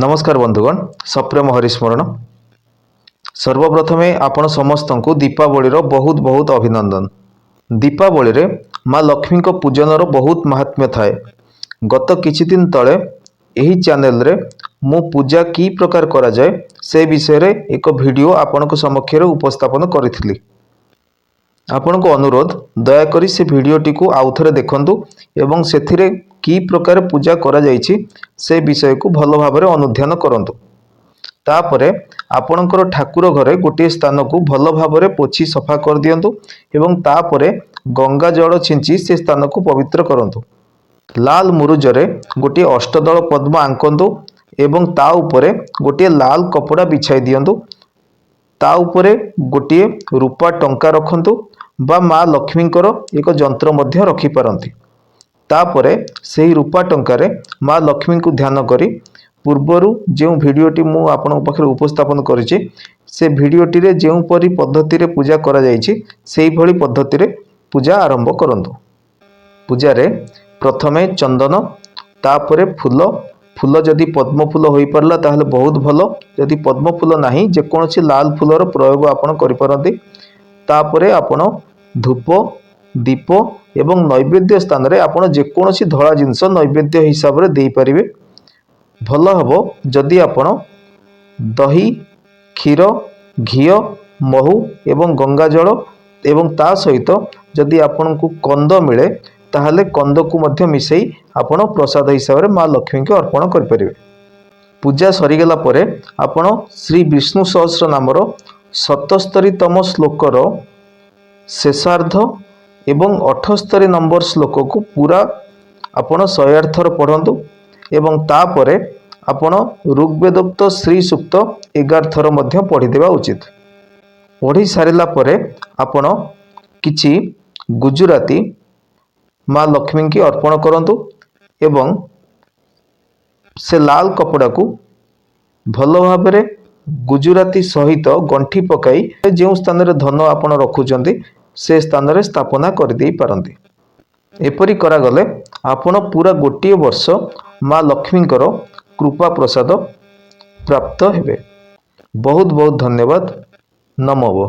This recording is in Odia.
ନମସ୍କାର ବନ୍ଧୁଗଣ, ସପ୍ରେମ ହରିସ୍ମରଣ। ସର୍ବପ୍ରଥମେ ଆପଣ ସମସ୍ତଙ୍କୁ ଦୀପାବଳିର ବହୁତ ବହୁତ ଅଭିନନ୍ଦନ। ଦୀପାବଳିରେ ମା ଲକ୍ଷ୍ମୀଙ୍କ ପୂଜନର ବହୁତ ମାହାତ୍ମ୍ୟ ଥାଏ। ଗତ କିଛି ଦିନ ତଳେ ଏହି ଚ୍ୟାନେଲରେ ମୁଁ ପୂଜା କି ପ୍ରକାର କରାଯାଏ, ସେ ବିଷୟରେ ଏକ ଭିଡ଼ିଓ ଆପଣଙ୍କ ସମକ୍ଷରେ ଉପସ୍ଥାପନ କରିଥିଲି। ଆପଣଙ୍କୁ ଅନୁରୋଧ, ଦୟାକରି ସେ ଭିଡ଼ିଓଟିକୁ ଆଉଥରେ ଦେଖନ୍ତୁ ଏବଂ ସେଥିରେ କି ପ୍ରକାର ପୂଜା କରାଯାଇଛି, ସେ ବିଷୟକୁ ଭଲ ଭାବରେ ଅନୁଧ୍ୟାନ କରନ୍ତୁ। ତାପରେ ଆପଣଙ୍କର ଠାକୁର ଘରେ ଗୋଟିଏ ସ୍ଥାନକୁ ଭଲ ଭାବରେ ପୋଛି ସଫା କରିଦିଅନ୍ତୁ ଏବଂ ତାପରେ ଗଙ୍ଗା ଜଳ ଛିଞ୍ଚି ସେ ସ୍ଥାନକୁ ପବିତ୍ର କରନ୍ତୁ। ଲାଲ ମୁରୁଜରେ ଗୋଟିଏ ଅଷ୍ଟଦଳ ପଦ୍ମ ଆଙ୍କନ୍ତୁ ଏବଂ ତା ଉପରେ ଗୋଟିଏ ଲାଲ କପଡ଼ା ବିଛାଇ ଦିଅନ୍ତୁ। ତା ଉପରେ ଗୋଟିଏ ରୂପା ଟଙ୍କା ରଖନ୍ତୁ ବା ମା ଲକ୍ଷ୍ମୀଙ୍କର ଏକ ଯନ୍ତ୍ର ମଧ୍ୟ ରଖିପାରନ୍ତି। ତାପରେ ସେହି ରୂପା ଟଙ୍କାରେ ମା ଲକ୍ଷ୍ମୀଙ୍କୁ ଧ୍ୟାନ କରି ପୂର୍ବରୁ ଯେଉଁ ଭିଡ଼ିଓଟି ମୁଁ ଆପଣଙ୍କ ପାଖରେ ଉପସ୍ଥାପନ କରିଛି, ସେ ଭିଡ଼ିଓଟିରେ ଯେଉଁପରି ପଦ୍ଧତିରେ ପୂଜା କରାଯାଇଛି, ସେହିଭଳି ପଦ୍ଧତିରେ ପୂଜା ଆରମ୍ଭ କରନ୍ତୁ। ପୂଜାରେ ପ୍ରଥମେ ଚନ୍ଦନ, ତାପରେ ଫୁଲ। ଫୁଲ ଯଦି ପଦ୍ମ ଫୁଲ ହୋଇପାରିଲା, ତାହେଲେ ବହୁତ ଭଲ। ଯଦି ପଦ୍ମ ଫୁଲ ନାହିଁ, ଯେକୌଣସି ଲାଲ ଫୁଲର ପ୍ରୟୋଗ ଆପଣ କରିପାରନ୍ତି। ତାପରେ ଆପଣ ଧୂପ, ଦୀପ ଏବଂ ନୈବେଦ୍ୟ ସ୍ଥାନରେ ଆପଣ ଯେକୌଣସି ଧଳା ଜିନିଷ ନୈବେଦ୍ୟ ହିସାବରେ ଦେଇପାରିବେ। ଭଲ ହେବ ଯଦି ଆପଣ ଦହି, କ୍ଷୀର, ଘିଅ, ମହୁ ଏବଂ ଗଙ୍ଗାଜଳ ଏବଂ ତା ସହିତ ଯଦି ଆପଣଙ୍କୁ କନ୍ଦ ମିଳେ, ତାହେଲେ କନ୍ଦକୁ ମଧ୍ୟ ମିଶାଇ ଆପଣ ପ୍ରସାଦ ହିସାବରେ ମା ଲକ୍ଷ୍ମୀଙ୍କୁ ଅର୍ପଣ କରିପାରିବେ। ପୂଜା ସରିଗଲା ପରେ ଆପଣ ଶ୍ରୀ ବିଷ୍ଣୁ ସହସ୍ର ନାମର 77ତମ ଶ୍ଲୋକର ଶେଷାର୍ଦ୍ଧ ଏବଂ 78 ନମ୍ବର ଶ୍ଲୋକକୁ ପୁରା ଆପଣ 108 ଥର ପଢ଼ନ୍ତୁ ଏବଂ ତାପରେ ଆପଣ ଋଗ୍ବେଦୋକ୍ତ ଶ୍ରୀ ସୂକ୍ତ 11 ଥର ମଧ୍ୟ ପଢ଼ିଦେବା ଉଚିତ। ପଢ଼ି ସାରିଲା ପରେ ଆପଣ କିଛି ଗୁଜୁରାତି ମା ଲକ୍ଷ୍ମୀଙ୍କୁ ଅର୍ପଣ କରନ୍ତୁ ଏବଂ ସେ ଲାଲ କପଡ଼ାକୁ ଭଲ ଭାବରେ ଗୁଜୁରାତି ସହିତ ଗଣ୍ଠି ପକାଇ ଯେଉଁ ସ୍ଥାନରେ ଧନ ଆପଣ ରଖୁଛନ୍ତି, ସେ ସ୍ଥାନରେ ସ୍ଥାପନା କରିଦେଇ ପାରନ୍ତି। ଏପରି କରାଗଲେ ଆପଣ ପୁରା ଗୋଟିଏ ବର୍ଷ ମା ଲକ୍ଷ୍ମୀଙ୍କର କୃପା ପ୍ରସାଦ ପ୍ରାପ୍ତ ହେବେ। ବହୁତ ବହୁତ ଧନ୍ୟବାଦ। ନମୋ।